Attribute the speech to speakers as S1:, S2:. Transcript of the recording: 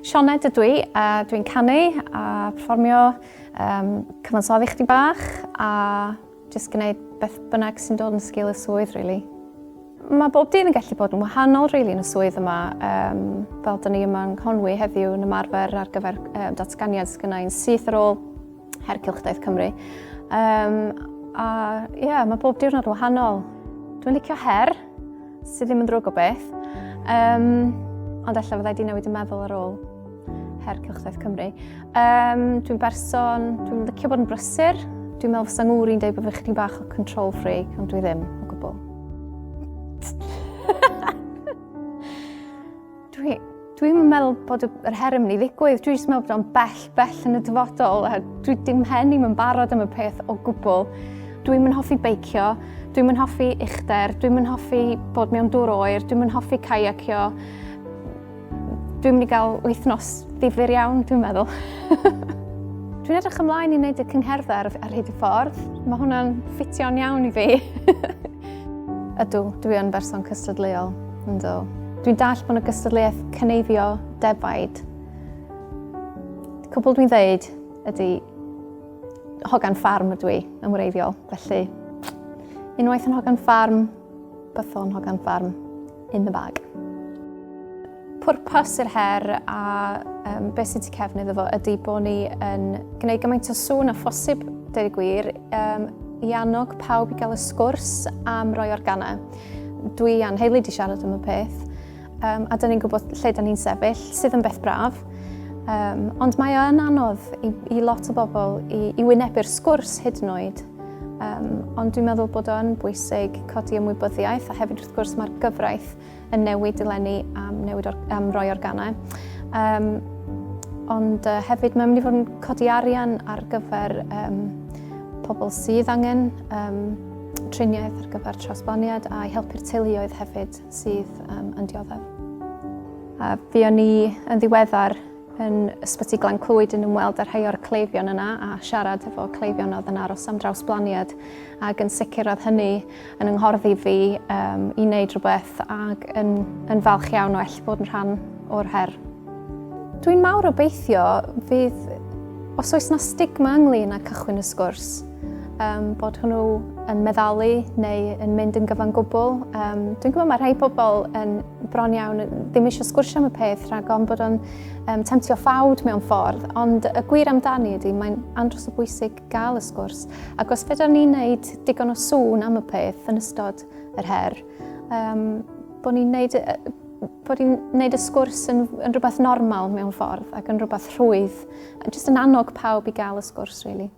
S1: Sioned ydw i, a dwi'n canu a perfformio, um, cyfansoddi chdi bach a jyst gwneud beth bynnag sy'n dod yn sgil y swydd, really. Mae bob dydd yn gallu bod yn wahanol, really, yn y swydd yma. Um, fel dyn ni yma yng Nghonwy heddiw yn ymarfer ar gyfer um, datganiad sgynnau yn syth ar ôl Her Cylchdaith Cymru. Um, a ie, yeah, mae bob diwrnod yn wahanol. Dwi'n licio her, sydd ddim yn ddrwg o beth. Um, ond ella fyddai di newid y meddwl ar ôl Her Cylchdaith Cymru. Um, dwi'n berson, dwi'n licio bod yn brysur. Dwi'n meddwl fysa ngŵr i'n dweud bod fi chydig bach o control freak, ond dwi ddim o gwbl. Dwi, dwi'm yn meddwl bod yr her yn mynd i ddigwydd. Dwi jyst yn meddwl bod o'n bell, bell yn y dyfodol a dwi dim mhen i'm yn barod am y peth o gwbl. Dwi'm yn hoffi beicio, dwi'm yn hoffi uchder, dwi'm yn hoffi bod mewn dŵr oer, dwi'm yn hoffi caiacio. Dwi'n mynd i gael wythnos ddifyr iawn, dwi'n meddwl. Dwi'n edrych ymlaen i wneud y cyngherddau ar, ar hyd y ffordd. Mae hwnna'n ffitio'n iawn i fi. Ydw, dwi yn berson cystadleuol, yndw. Dwi'n dallt bod yna gystadleuaeth cyneifio defaid. Cwbl dwi'n ddeud ydy hogan ffarm ydw i yn wreiddiol, felly unwaith yn hogan ffarm, bythol yn hogan ffarm, in the bag. Pwrpas yr her a um, beth sydd tu cefn iddo fo ydy bod ni yn gwneud gymaint o sŵn a phosib, dweud y gwir, um, i annog pawb i gael y sgwrs am roi organau. Dwi a'n heili di siarad am y peth, um, a dyn ni'n gwybod lle dyn ni'n sefyll, sydd yn beth braf. Um, ond mae o'n anodd i, i lot o bobl i, i wynebu'r sgwrs hyd yn oed. Um, ond dwi'n meddwl bod o'n bwysig codi ymwybyddiaeth a hefyd wrth gwrs mae'r gyfraith yn newid eleni am, newid or, am roi organau. Um, ond uh, hefyd mae'n mynd i fod yn codi arian ar gyfer um, pobl sydd angen um, triniaeth ar gyfer trawsblaniad a i helpu'r teuluoedd hefyd sydd um, yn dioddef. A fuon ni yn ddiweddar yn Ysbyty Glan Clwyd yn ymweld â rhai o'r cleifion yna a siarad efo cleifion oedd yn aros am drawsblaniad ac yn sicr oedd hynny yn yng fi um, i wneud rhywbeth ac yn, yn falch iawn o allu bod yn rhan o'r her. Dwi'n mawr obeithio fydd, os oes na stigma ynglyn â cychwyn y sgwrs, um, bod hwnnw yn meddalu neu yn mynd yn gyfan gwbl. Um, dwi'n gwybod mae rhai pobl yn bron iawn ddim eisiau sgwrsio am y peth rhag ofn bod o'n um, temtio ffawd mewn ffordd, ond y gwir amdani ydy mae'n andros o bwysig gael y sgwrs. Ac os fedrwn ni wneud digon o sŵn am y peth yn ystod yr her, um, bod ni'n wneud, bod ni'n wneud y sgwrs yn, yn rhywbeth normal mewn ffordd ac yn rhywbeth rhwydd, jyst yn annog pawb i gael y sgwrs, really.